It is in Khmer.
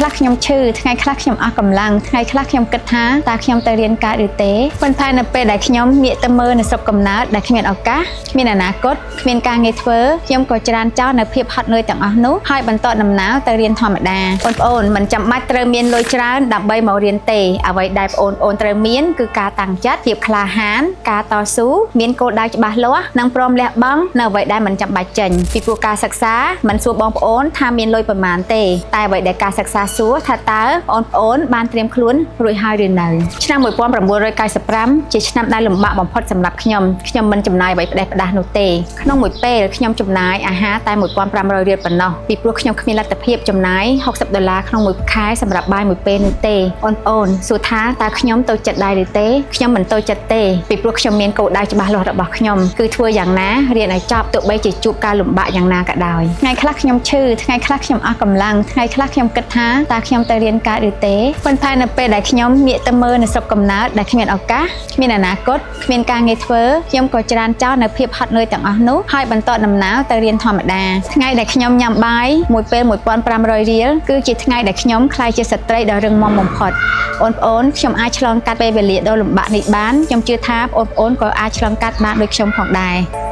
ខ្លះខ្ញុំឈឺថ្ងៃខ្លះខ្ញុំអស់កម្លាំងថ្ងៃខ្លះខ្ញុំគិតថាតើខ្ញុំទៅរៀនកើតឬទេប៉ុន្តែនៅពេលដែលខ្ញុំងាកទៅមើលនៅស្រុកកំណើតដែលគ្មានឱកាសគ្មានអនាគតគ្មានការងារធ្វើខ្ញុំក៏ច្រានចោលនៅភាពហត់នឿយទាំងអស់នោះហើយបន្តដំណើរទៅរៀនធម្មតាបងប្អូនមិនចាំបាច់ត្រូវមានលុយច្រើនដើម្បីមករៀនទេអ្វីដែលបងប្អូនត្រូវមានគឺការតាំងចិត្តភាពក្លាហានការតស៊ូមានគោលដៅច្បាស់លាស់និងព្រមលះបង់នៅអ្វីដែលមិនចាំបាច់ចេញពីព្រោះការសិក្សាមិនសួរបងប្អូនថាមានលុយប៉ុន្មានទេតែអ្វីដែលការសិក្សាសួរថាតើបងប្អូនបានត្រៀមខ្លួនរួចហើយឬនៅឆ្នាំ1995ជាឆ្នាំដែលលំបាកបំផុតសម្រាប់ខ្ញុំខ្ញុំមិនចំណាយអ្វីផ្ដេសផ្ដាស់នោះទេក្នុងមួយពេលខ្ញុំចំណាយអាហារតែ1500រៀលប៉ុណ្ណោះពីព្រោះខ្ញុំគ្មានលទ្ធភាពចំណាយ60ដុល្លារក្នុងមួយខែសម្រាប់បាយមួយពេលនោះទេបងប្អូនសួរថាតើខ្ញុំទៅចិត្តដែរឬទេខ្ញុំមិនទៅចិត្តទេពីព្រោះខ្ញុំមានគោលដៅច្បាស់លាស់របស់ខ្ញុំគឺធ្វើយ៉ាងណារៀនឲ្យចប់ទោះបីជាជួបការលំបាកយ៉ាងណាក៏ដោយថ្ងៃខ្លះខ្ញុំឈឺថ្ងៃខ្លះខ្ញុំអស់កម្លាំងថ្ងៃខ្លះខ្ញុំគិតថាតើខ្ញុំទៅរៀនកើតឬទេប៉ុន្តែនៅពេលដែលខ្ញុំងាកទៅមើលនៅស្រុកកំណើតដែលគ្មានឱកាសគ្មានអនាគតគ្មានការងារធ្វើខ្ញុំក៏ច្រានចោលនៅភាពហត់នឿយទាំងអស់នោះហើយបន្តដំណើរទៅរៀនធម្មតាថ្ងៃដែលខ្ញុំញ៉ាំបាយមួយពេល1500រៀលគឺជាថ្ងៃដែលខ្ញុំក្លាយជាស្ត្រីដ៏រឹងមាំបំផុតបងប្អូនខ្ញុំអាចឆ្លងកាត់ពេលវេលាដ៏លំបាកនេះបានខ្ញុំជឿថាបងប្អូនក៏អាចឆ្លងកាត់បានដូចខ្ញុំផងដែរ។